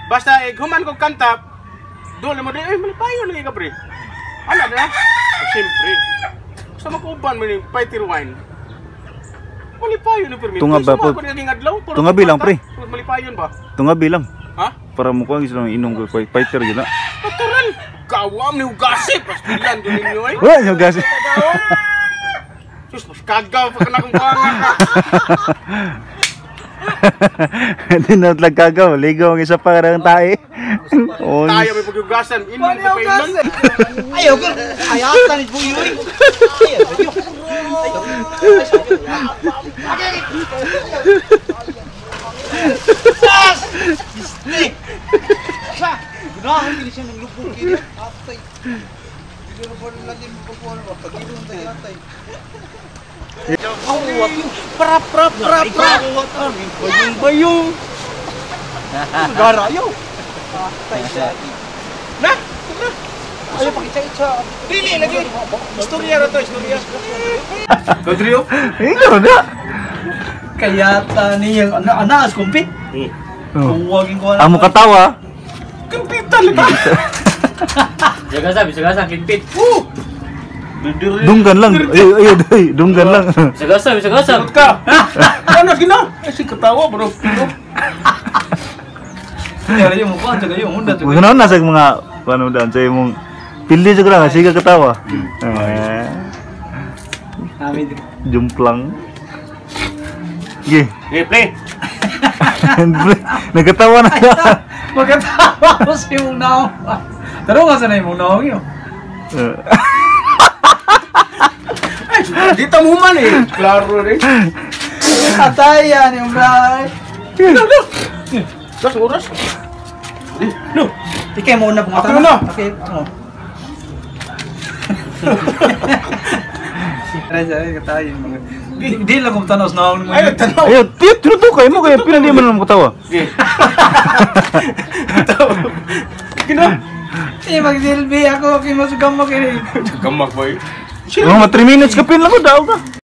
Basta human ko kanta, doon mo din, ay malipayon lagi ka pre. Ano na? Siyempre. Basta makuban mo ni fighter wine. Malipayon ni permit. Tunga ba po? Tunga bilang, pre. Malipayon ba? Tunga bilang. Ha? Para mo kuha gusto inom ko fighter gina. Natural. Gawam ni hugasi. Pastilan doon ninyo eh. Wala ni hugasi. Sus, mas kagaw pa ka na kung buwangan ka. Hindi na kagaw. Ligaw ang isa pa karang tae. Tayo may paghugasan. Inom ko pa inon. Ayaw ka. Ayatan ni Buyoy. Ay, gunahan din siya ng lubog kini. Atay. Hindi na ba lang yung pagkuhan ba? Pag-inom tayo atay. Pra pra pra pra. Bayong bayong. Gara yo. Atay siya. Na. Ayaw pakitsa-itsa. Dili lagi. Istorya ra to, istorya. Rodrigo. Ikaw na. Kaya ta niyang ana as kumpit. Huwagin ko na. Amo katawa. Kumpitan lagi. Bisa gasa, kimpit. Dunggan lang. Ayo, ayo, ayo, dunggan lang. Bisa gasa. Ka. Ano gina? Eh si katawa bro. Kaya mo ko, taga yung unda. Kuno na sa mga ano dan sa imong pildi jud lang sige katawa. Eh. Amin. Jumplang. Ge. Ge play. Nagkatawa na ka. Magkatawa ko sa imong naong. Pero nga sa na imong naong yun. Ay, dito mo man eh. Klaro rin. Atayan yung bray. Dos oras. No. Ikay mo na pumata. Ako na. Okay. Oh. Di lang kung tanaw sa naong mo. Ay, tanaw. Ayo, tinutukay mo kaya pinandi man mo katawa. Gina. Eh, magsilbi ako. Kaya masugamak eh. Gamak boy. Mga 3 minutes ka pin lang ko daw ka.